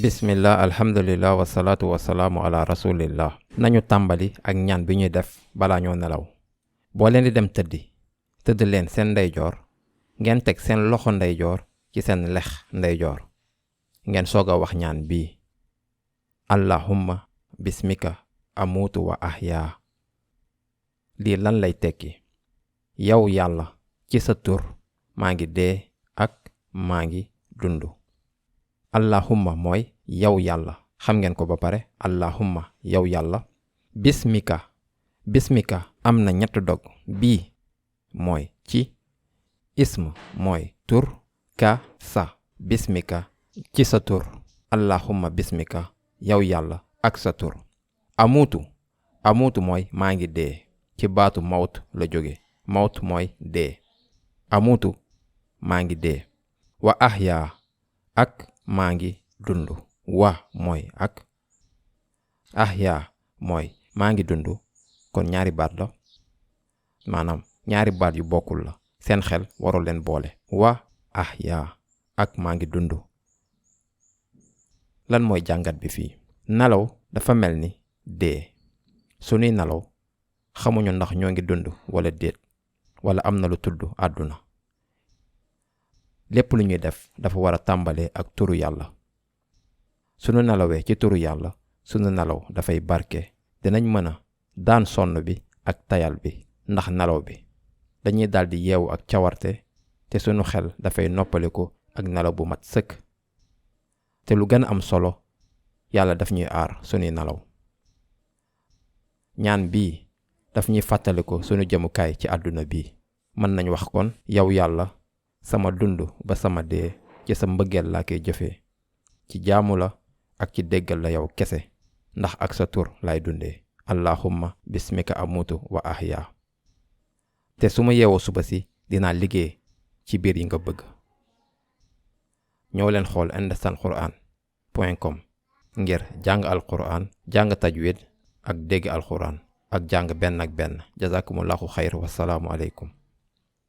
bismillah alhamdulillah wasalaatu wasalaamu ala rasulillah. nañu tàmbali ak ñaan bi ñuy def balaa ñoo nelaw. boo leen di dem tëdd leen seen ndeyjoor, ngeen teg seen loxo ndeyjoor ci seen lex ndeyjoor, ngeen soog a wax ñaan bii: allahumma bismika amuutu wa ahyaa. lii lan lay tekki? yow yàlla, ci sa tur maa ngi dee ak maa ngi dund. allahumma mooy yow yàlla, xam ngeen ko ba pare. allahumma yow yàlla. bismika am na ñett dog. bii mooy ci, ism mooy tur, ka sa. bismika ci sa tur. allahumma bismika yow yàlla ak sa tur. amuutu mooy maa ngi dee, ci baatu mawt la jóge. mawt mooy dee. amuutu maa ngi dee. wa ahyaa ak maa ngi dund. wa mooy ak, ahyaa mooy maa ngi dund. kon ñaari baat la, maanaam ñaari baat yu bokkul la, seen xel warul leen boole. wa ahyaa ak maa ngi dund. lan mooy jàngat bi fii? nelaw dafa mel ni dee. sunuy nelaw xamuñu ndax ñoo ngi dund wala déet, wala am na lu tudd àdduna. lépp lu ñuy def dafa war a tàmbalee ak turu yàlla. sunu nelawee ci turu yàlla, sunu nelaw dafay barke. dinañ mën a daan sonn bi ak tayal bi ndax nelaw bi. dañuy daldi yeewu ak cawarte, te sunu xel dafay noppaliku ak nelaw bu mat sëkk. te lu gën a am solo, yàlla daf ñuy aar sunuy nelaw. ñaan bii daf ñuy fàttaliku sunu jëmukaay ci àdduna bi. mën nañ wax kon: yow yàlla, sama dund ba sama dee ci sa mbëggeel laa koy jëfee, ci jaamu la ak ci déggal la yow kese, ndax ak sa tur laay dundee. allahumma bismika amutu wa ahyaa. te su ma yeewoo suba si dinaa liggéey ci biir yi nga bëgg. ñëw leen xool understandquran.com ngir jàng alquran, jàng tajwid ak dégg alquran ak jàng benn ak benn. jazakumullahu xayr, wassalaamu aleykum.